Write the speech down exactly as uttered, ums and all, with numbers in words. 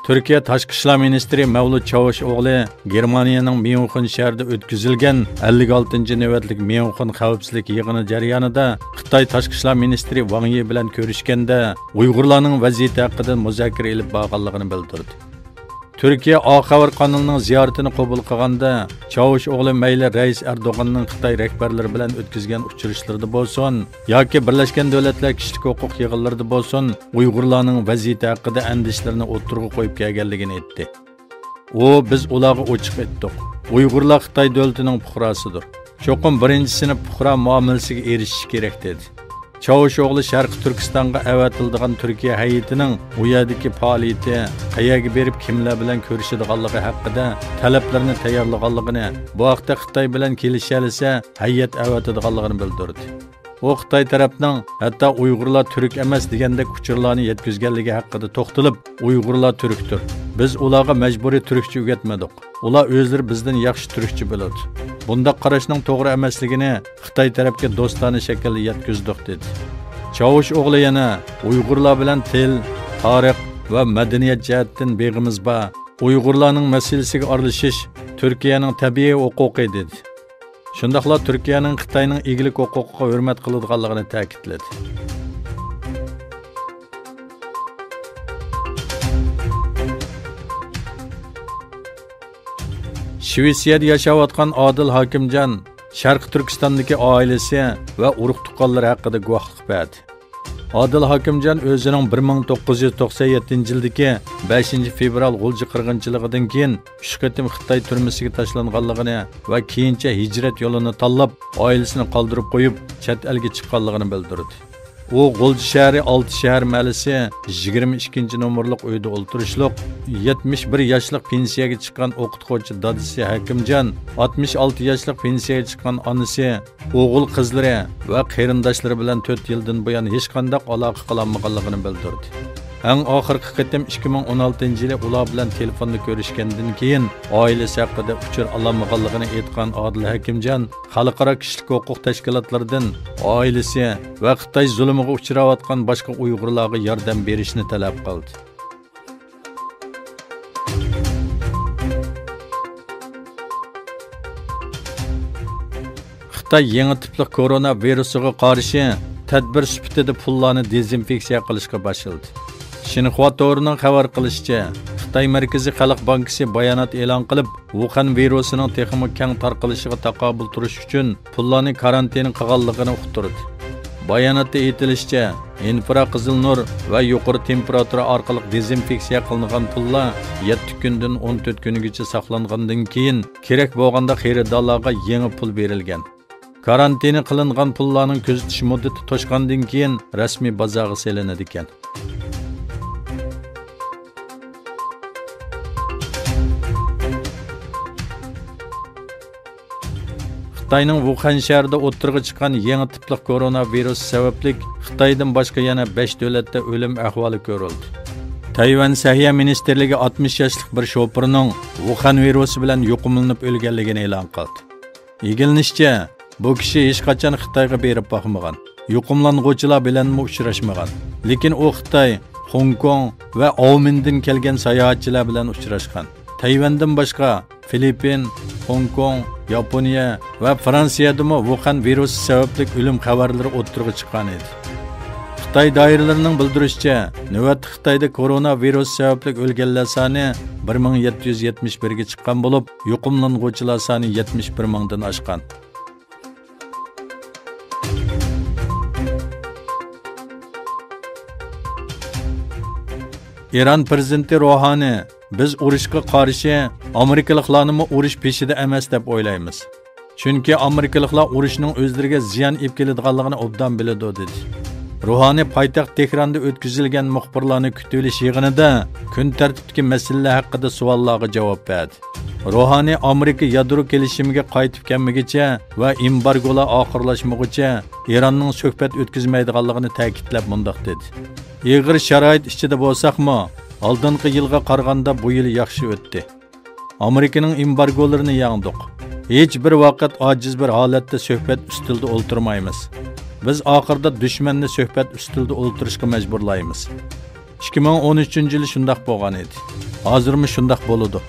تۈركىيە تاشقى ئىشلار مىنىستىرى مەۋلۇت چاۋۇشئوغلى گېرمانىيەنىڭ ميۇنخېن شەھىرىدە ئۆتكۈزۈلگەن ئەللىك ئالتىنچى نۆۋەتلىك ميۇنخېن خەۋپسىزلىك يىغىنى جەريانىدا خىتاي تاشقى ئىشلار مىنىستىرى ۋاڭ يى بىلەن كۆرۈشكەندە، ئۇيغۇرلارنىڭ ۋەزىيىتى ھەققىدە مۇزاكىرە ئېلىپ بارغانلىقىنى بىلدۈردى. تۈركىيە ئا خەۋەر قانىلىنىڭ زىيارىتىنى قوبۇل قىلغاندا، چاۋۇشئوغلى مەيلى رەئىس ئەردوغاننىڭ خىتاي رەھبەرلىرى بىلەن ئۆتكۈزگەن ئۇچرىشىشلىرىدا بولسۇن ياكى بىرلەشكەن دۆلەتلەر كىشىلىك ھوقۇق يىغىنلىرىدا بولسۇن، ئۇيغۇرلارنىڭ ۋەزىيىتى ھەققىدە ئەندىشىلىرىنى ئوتتۇرىغا قويۇپ كەلگەنلىكىنى ئېيتتى. ئۇ، بىز ئۇلارغا ئوچۇق ئېيتتۇق، ئۇيغۇرلار خىتاي دۆلىتىنىڭ پۇقراسىدۇر. چوقۇم بىرىنچى سىنىپ پۇقرا مۇئامىلىسىگە ئېرىشىش كېرەك، دېدى. چاۋۇشئوغلى شەرقىي تۈركىستانغا ئەۋەتىلىدىغان تۈركىيە ھەيئىتىنىڭ ئۇ يەردىكى پائالىيىتى، قەيەرگە بېرىپ كىملەر بىلەن كۆرۈشىدىغانلىقى ھەققىدە تەلەپلىرىنى تەييارلىغانلىقىنى، بۇ ھەقتە خىتاي بىلەن كېلىشەلىسە ھەيئەت ئەۋەتىدىغانلىقىنى بىلدۈردى. ئۇ خىتاي تەرەپنىڭ ھەتتا ئۇيغۇرلار تۈرك ئەمەس دېگەندەك ئۇچۇرلارنى يەتكۈزگەنلىكى ھەققىدە توختىلىپ، ئۇيغۇرلار تۈركتۇر. بىز ئۇلارغا مەجبۇرىي تۈركچە ئۆگەتمىدۇق. ئۇلار ئۆزلىرى بىزدىن ياخشى تۈركچە بىلىدۇ. بۇنداق قاراشنىڭ توغرا ئەمەسلىكىنى خىتاي تەرەپكە دوستانە شەكىلدە يەتكۈزدۇق، دېدى. چاۋۇشئوغلى يەنە، ئۇيغۇرلار بىلەن تىل، تارىخ ۋە مەدەنىيەت جەھەتتىن بېغىمىز بار. ئۇيغۇرلارنىڭ مەسىلىسىگە ئارىلىشىش تۈركىيەنىڭ تەبىئىي ھوقۇقى، دېدى. شۇنداقلا تۈركىيەنىڭ خىتاينىڭ ئىگىلىك ھوقۇقىغا ھۆرمەت قىلىدىغانلىقىنى تەكىتلىدى. شىۋېتسىيەدە ياشاۋاتقان ئادىل ھاكىمجان شەرقىي تۈركىستاندىكى ئائىلىسى ۋە ئۇرۇق-تۇغقانلىرى ھەققىدە گۇۋاھلىق بەردى. ئادىل ھاكىمجان ئۆزىنىڭ بىر مىڭ توققۇز يۈز توقسەن يەتتىنچى يىلدىكى بەشىنچى فېۋرال غۇلجا قىرغىنچىلىقىدىن كېيىن ئۈچ قېتىم خىتاي تۈرمىسىگە تاشلانغانلىقىنى ۋە كېيىنچە ھىجرەت يولىنى تاللاپ، ئائىلىسىنى قالدۇرۇپ قويۇپ، چەت ئەلگە چىققانلىقىنى بىلدۈردى. ئۇ غۇلجا شەھىرى ئالتە شەھەر مەھەللىسى يىگىرمە ئىككىنچى نومۇرلۇق ئۆيدە ئولتۇرۇشلۇق، يەتمىش بىر ياشلىق پېنسىيەگە چىققان ئوقۇتقۇچى دادىسى ھەكىمجان، ئاتمىش ئالتە ياشلىق پېنسىيەگە چىققان ئانىسى، ئوغۇل قىزلىرى ۋە قېرىنداشلىرى بىلەن تۆت يىلدىن بۇيان ھېچقانداق ئالاقە قىلالمىغانلىقىنى بىلدۈردى. ئەڭ ئاخىرقى قېتىم ئىككى مىڭ ئون ئالتىنچى يىلى ئۇلار بىلەن تېلېفوندا كۆرۈشكەندىن كېيىن، ئائىلىسى ھەققىدە ئۇچۇر ئالالمىغانلىقىنى ئېيتقان ئادىل ھەكىمجان خەلقئارا كىشىلىك ھوقۇق تەشكىلاتلىرىدىن ئائىلىسى ۋە خىتاي زۇلۇمىغا ئۇچراۋاتقان باشقا ئۇيغۇرلارغا ياردەم بېرىشنى تەلەپ قىلدى. خىتاي يېڭى تىپلىق كورونا ۋىرۇسىغا قارشى تەدبىر سۈپىتىدە پۇللارنى دېزىنفېكسىيە قىلىشقا باشلىدى. شىنخۇا تورىنىڭ خەۋەر قىلىشىچە، خىتاي مەركىزىي خەلق بانكىسى بايانات ئېلان قىلىپ، ۋۇخەن ۋىرۇسىنىڭ تېخىمۇ كەڭ تارقىلىشىغا تاقابىل تۇرۇش ئۈچۈن پۇللارنى كارانتىن قىلغانلىقىنى ئۇقتۇردى. باياناتتا ئېيتىلىشىچە، ئىنفراقىزىل نۇر ۋە يۇقىرى تېمپېراتۇرا ئارقىلىق دېزىنفېكسىيە قىلىنغان پۇللار يەتتە كۈندىن ئون تۆت كۈنگىچە ساقلانغاندىن كېيىن، كېرەك بولغاندا خېرىدارلارغا يېڭى پۇل بېرىلگەن. كارانتىنى قىلىنغان پۇللارنىڭ كۆزىتىش مۇددىتى توشقاندىن كېيىن رەسمىي بازارغا سېلىنىدىكەن. خىتاينىڭ ۋۇخەن شەھىرىدە ئوتتۇرىغا چىققان يېڭى تىپلىق كورونا ۋىرۇسى سەۋەبلىك خىتايدىن باشقا يەنە بەش دۆلەتتە ئۆلۈم ئەھۋالى كۆرۈلدى. تەيۋەن سەھىيە مىنىستىرلىكى ئاتمىش ياشلىق بىر شوپۇرنىڭ ۋۇخەن ۋىرۇسى بىلەن يۇقۇملىنىپ ئۆلگەنلىكىنى ئېلان قىلدى. ئىگىلىنىشىچە، بۇ كىشى ھېچقاچان خىتايغا بېرىپ باقمىغان. يۇقۇملانغۇچىلار بىلەنمۇ ئۇچراشمىغان. لېكىن ئۇ خىتاي، خوڭكوڭ ۋە ئاۋمېندىن كەلگەن ساياھەتچىلەر بىلەن ئۇچراشقان. تەيۋەندىن باشقا، فىلىپپىن، خوڭكوڭ، ياپونىيە ۋە فرانسىيەدىمۇ ۋۇخەن ۋىرۇسى سەۋەبلىك ئۆلۈم خەۋەرلىرى ئوتتۇرىغا چىققان ئىدى. خىتاي دائىرىلىرىنىڭ بىلدۈرۈشىچە، نۆۋەتتە خىتايدا كورونا ۋىرۇسى سەۋەبلىك ئۆلگەنلەر سانى بىر مىڭ يەتتە يۈز يەتمىش بىرگە چىققان بولۇپ، يۇقۇملانغۇچىلار سانى يەتمىش بىر مىڭدىن ئاشقان. ئىران پىرېزىدېنتى روھانى، بىز ئۇرۇشقا قارشى، ئامېرىكىلىقلارنىمۇ ئۇرۇش پېشىدە ئەمەس دەپ ئويلايمىز. چۈنكى ئامېرىكىلىقلار ئۇرۇشنىڭ ئۆزلىرىگە زىيان ئېلىپ كېلىدىغانلىقىنى ئوبدان بىلىدۇ، دېدى. روھانى پايتەخت تېھراندا ئۆتكۈزۈلگەن مۇخبىرلارنى كۈتۈۋېلىش يىغىنىدا كۈن تەرتىپتىكى مەسىلىلەر ھەققىدە سوئاللارغا جاۋاب بەردى. روھانى ئامېرىكا يادرو كېلىشىمىگە قايتىپ كەلمىگۈچە ۋە ئېمبارگولار ئاخىرلاشمىغۇچە ئىراننىڭ سۆھبەت ئۆتكۈزمەيدىغانلىقىنى تەكىتلەپ مۇنداق دېدى: ئېغىر شارائىت ئىچىدە بولساقمۇ، ئالدىنقى يىلغا قارىغاندا بۇ يىل ياخشى ئۆتتى. ئامېرىكىنىڭ ئېمبارگولىرىنى يەڭدۇق. ھېچ بىر ۋاقىت ئاجىز بىر ھالەتتە سۆھبەت ئۈستىلىدە ئولتۇرمايمىز. بىز ئاخىرىدا دۈشمەننى سۆھبەت ئۈستىلىدە ئولتۇرۇشقا مەجبۇرلايمىز. ئىككى مىڭ ئون ئۈچىنچى يىلى شۇنداق بولغان ئىدى. ھازىرمۇ شۇنداق بولىدۇ.